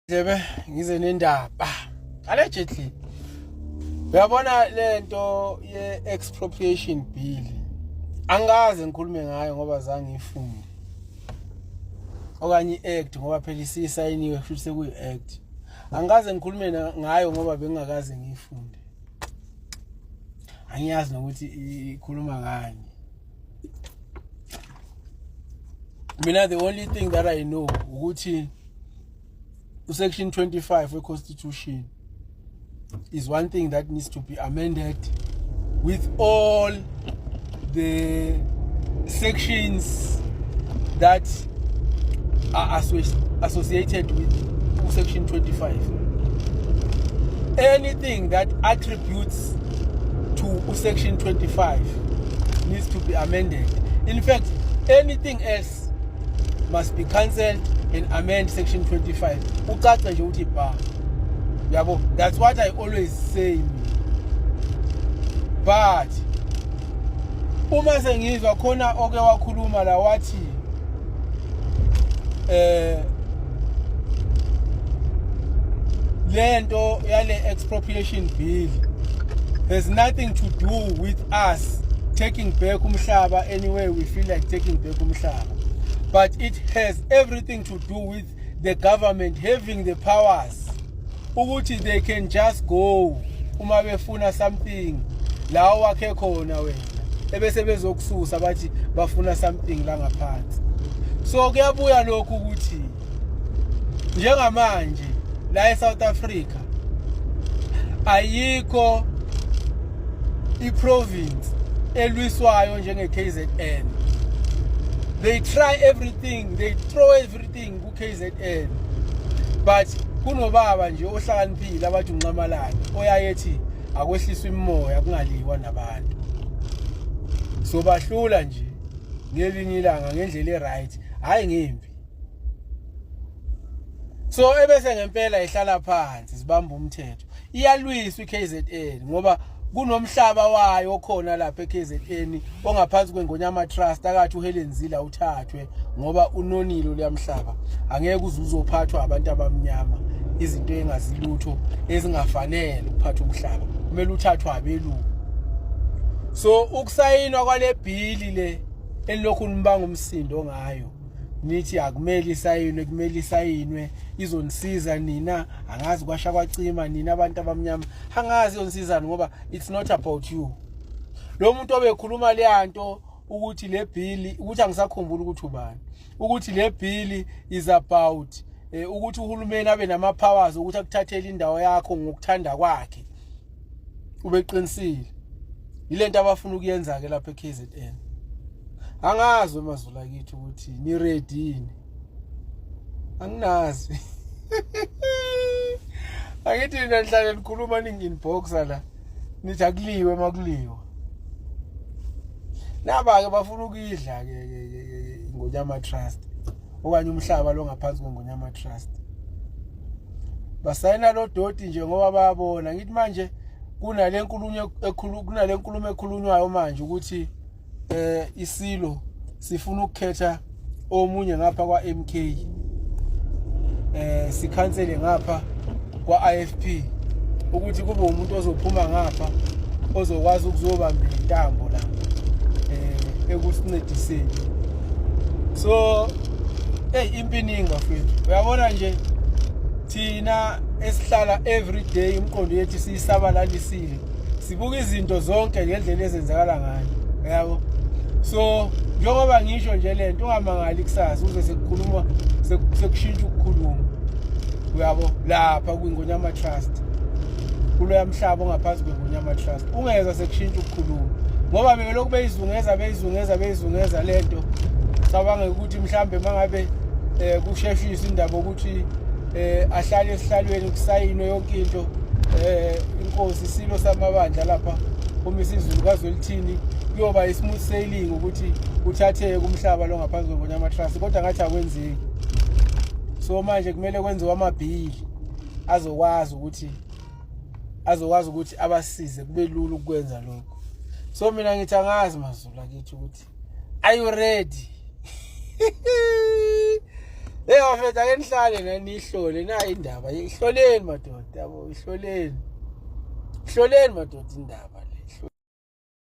Dlebe ngize nendaba. Allegedly. Uyabona lento ye expropriation bill. Angikaze ngikhulume ngayo ngoba zange ngiyifunde. Okanye i-act ngoba phela isisayiniwe futhi sekuyi act. Angikaze ngikhulume ngayo ngoba bengingakaze ngiyifunde. Angiyazi nokuthi ikhuluma ngani. Mina the only thing that I know ukuthi usection 25 we-constitution is one thing that needs to be amended with all the sections that are associated with section 25. Anything that attributes to section 25 needs to be amended. In fact, anything else must be cancelled and amend section 25. Ucace nje uthi ba. Yabo, that's what I always say. But uma sengizwa khona oke wakhuluma la wathi eh lento yale expropriation bill has nothing to do with us taking back umhlaba anywhere we feel like taking back umhlaba, but it has everything to do with the government having the powers ukuthi they can just go uma befuna something la wakhe khona wena, ebese bezokususa bathi bafuna something la ngaphansi. So kuyabuya lokhu ukuthi njengamanje la eSouth Africa ayikho iprovince elwiswayo njenge-KZN. They try everything, they throw everything ku-KZN, but kunobaba nje ohlakaniphile abathi uNxamalala oyayethi akwehliswa imimoya, kungaliwa nabantu. So bahlula nje ngelinye ilanga ngendlela e-right, hhayi ngempi. So ebese ngempela ihlala phansi sibamba umthetho, iyalwiswa iKZN ngoba kunomhlaba wayo okhona lapha eKZN ongaphansi kweNgonyama Trust akathi uHelen Zille uthathwe ngoba unonile luyamhlaba, angeke uze uzophathwa abantu abamnyama, izinto engazilutho ezingafanele ukuphatha umhlaba, kumele uthathwe abelungu. So ukusayinwa kwale bill le elilokhu nibanga umsindo ngayo, nithi akumele isayinwe, kumele isayinwe, izonisiza nina, angazi kwasha kwacima nina abantu abamnyama, angazi izonisizani ngoba it's not about you. Lo muntu obekhuluma leyanto ukuthi le bill, ukuthi angisakhumbula ukuthi ubani, ukuthi le bill is about ukuthi uhulumeni abe nama powers ukuthi akuthathele indawo yakho ngokuthanda kwakhe, ubeqinisile. Yilento abafuna ukuyenza ke lapha eKZN. Angazi emazulu akithi ukuthi ni ready yini, anginazi. Angithi nina nihlale nikhuluma ningi-inboxa la, nithi akuliwe makuliwa. Naba-ke bafuna ukuyidla-ke Ingonyama Trust okanye umhlaba lo ngaphansi kweNgonyama Trust. Basayina lo doti nje ngoba bayabona. Ngithi manje kunale nkulumo ekhulu, kunale nkulumo ekhulunywayo manje ukuthi isilo sifuna ukukhetha omunye ngapha kwa MK, sikhansele ngapha kwa IFP, ukuthi kube umuntu ozophuma ngapha ozokwazi ukuzobamba intambo la ekusincediseni. So hey, impi iningi bafethu. Uyabona nje thina esihlala every day imiqondo yethu siyisabalalisile, sibuka izinto zonke ngendlela ezenzakala ngayo, yabo. So njengoba ngisho nje lento, ungamangali kusasa uze sekukhuluma, sekushintsha ukukhuluma, uyabo, lapha kwiNgonyama Trust, kuloya mhlaba ongaphansi kweNgonyama Trust, ungeza sekushintsha ukukhuluma ngoba belokhu beyizungeza, beyizungeza, beyizungeza lento. Cabanga ukuthi mhlambe mangabe kusheshisa indaba ukuthi ahlale esihlalweni, kusayinwe yonke into, inkosi isilo samabandla lapha uMisizulu kaZwelithini, kuyoba i-smooth sailing ukuthi uthatheke umhlaba lo ngaphansi kweNgonyama Trust, kodwa ngathi akwenzeki. So manje kumele kwenziwe amabhili azokwazi ukuthi abasize kube lula ukwenza lokho. So mina ngithi angazi mazulu akithi ukuthi are you ready? Hey bafethu, ake nihlale nani nihlole na indaba. Ihloleni madoda, yabo, ihloleni. Ihloleni madoda indaba.